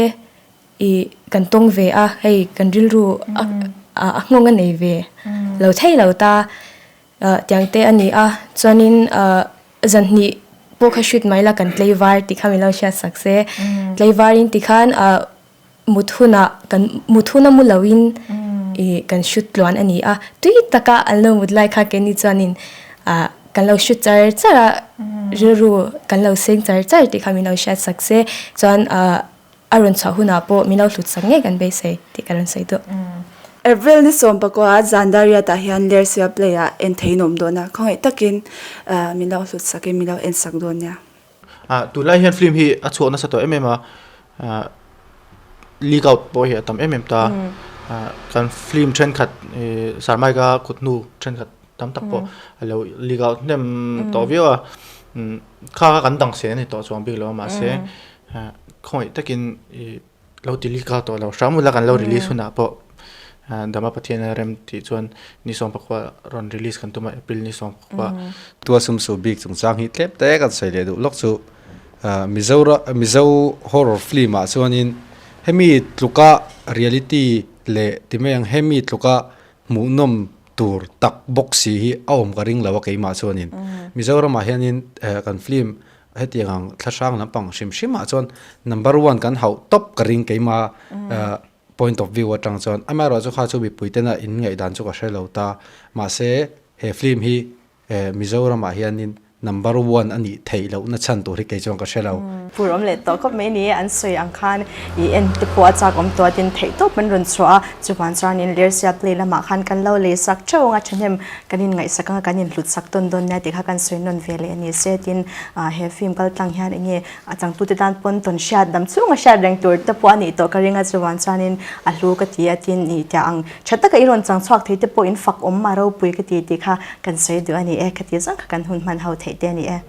E: ih kan tawng ve a, hei kan rilru a a nghawng a nei ve lo thei lo ta. Tiang te a ni a, chuanin zanhnih pawh kha hrit mai la kan tlaivar tih kha min lo hriat sak se. Tlaivarin tikhan mut hunah kan mut huna mu loin ih kan hrut tluan a ni a, tui taka an lo mut lai kha keini chuanin kan lo hrut char char a, rilru kan lo seng char char tih kha min lo hriat sak se. Chuan A rawn chhuah hunah pawh min lo hlut sak ngei kan beisei tih ka rawn sawi duh.
A: April ni sawmpakua Zandariat ah hian Lersia play ah en thei in awm dawn a, khawngaih takin min lo hlut sak in min lo en sak dawn nia.
I: Tunlai hian film hi a chhuah nasa tawh em em a, leak out pawh hi a tam em em ta. Kan film thenkhat Sarmaika kut hnu thenkhat tam tak pawh a lo leak out hnem tawh viau a, kha kha kan dang sen a ni tawh chuang bik lo a mahse Khawngaih takin i lo ti leak out tawh lo hram ula kan lo release hunah pawh Dama Pathian a rem tih chuan ni sawmpakua rawn release kan tum a April ni sawmpakua.
F: Tualsumsu bik chungchang hi tlem te kan sawi leh duh lawk chu Mizora Mizo horror film ah chuanin hemi tluka reality leh ti mai ang hemi tluka hmuhnawm tur tak bawk si hi a awm ka ring lo a keimah chuanin Mizoramah hianin kan film Hetiang ang thlahrang lampang hrim hrim ah chuan number one kan hauh tawp ka ring keima point of view atang chuan amaherawhchu kha chu mipui tena in ngaihdan chu ka hre lo ta mahse he film hi Mizoram ah hianin Number one a nih theih loh na chhan tur hi kei chuan ka hre lo.
C: Phur awm leh tawh khawp mai ni, an sawi ang khan i en te pawh a chak awm tawh a tin theih tawp an rawn chhuah a, chuvang chuanin Lersia play lamah khan kan lo lei sak theuh ang a, thahnem kan inngaihsak ang a, kan inhlut sak tawn dawn nia tih kha kan sawi nawn ve leh a ni se tin he film kal tlang hian eng nge a changtute tan pawn tawn hriat dam chhunga hriat reng tur te pawh a nih tawh ka ring a, chuvang chuanin a hlu ka ti a tin i tia ang tha taka i rawn chang chhuak thei te pawh in fak awm a ropui ka ti tih kha Kan sawi duh a ni e, khati zawng kha kan hun hman ho theih te a ni e.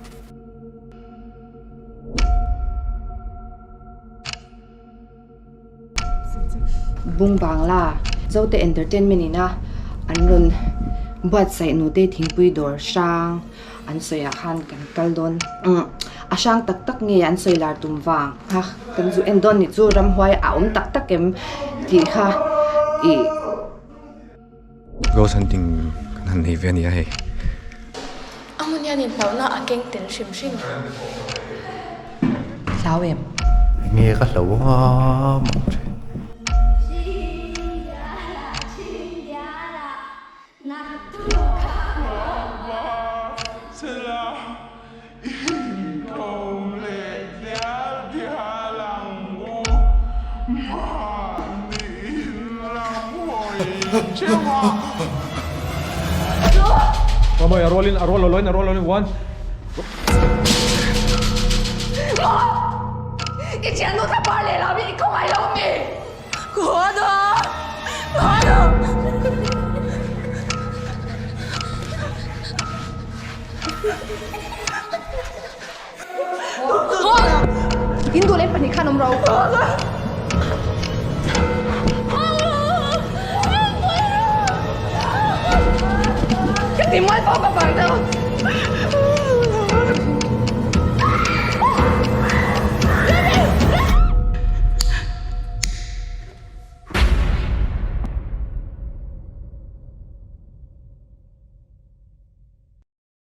K: Bung Bangla, Zote Entertainment ina an rawn buatsaih nute thingpui dawr hrang an sawiah khan kan kal dawn. A hrang tak tak nge an sawi lar tum vang kha kan zu en dawn ni chu ramhuai a awm tak tak em tih kha ih.
J: Ghost hunting kan han nei ve a nia hei.
E: A hmun hian inhlauhna a keng tel hrim hrim.
K: Hlau em?
I: Enge ka hlo a mawng thin.
B: In duh leh pahnih khan awm ro. Ka ti mual pawh ka vang deuh.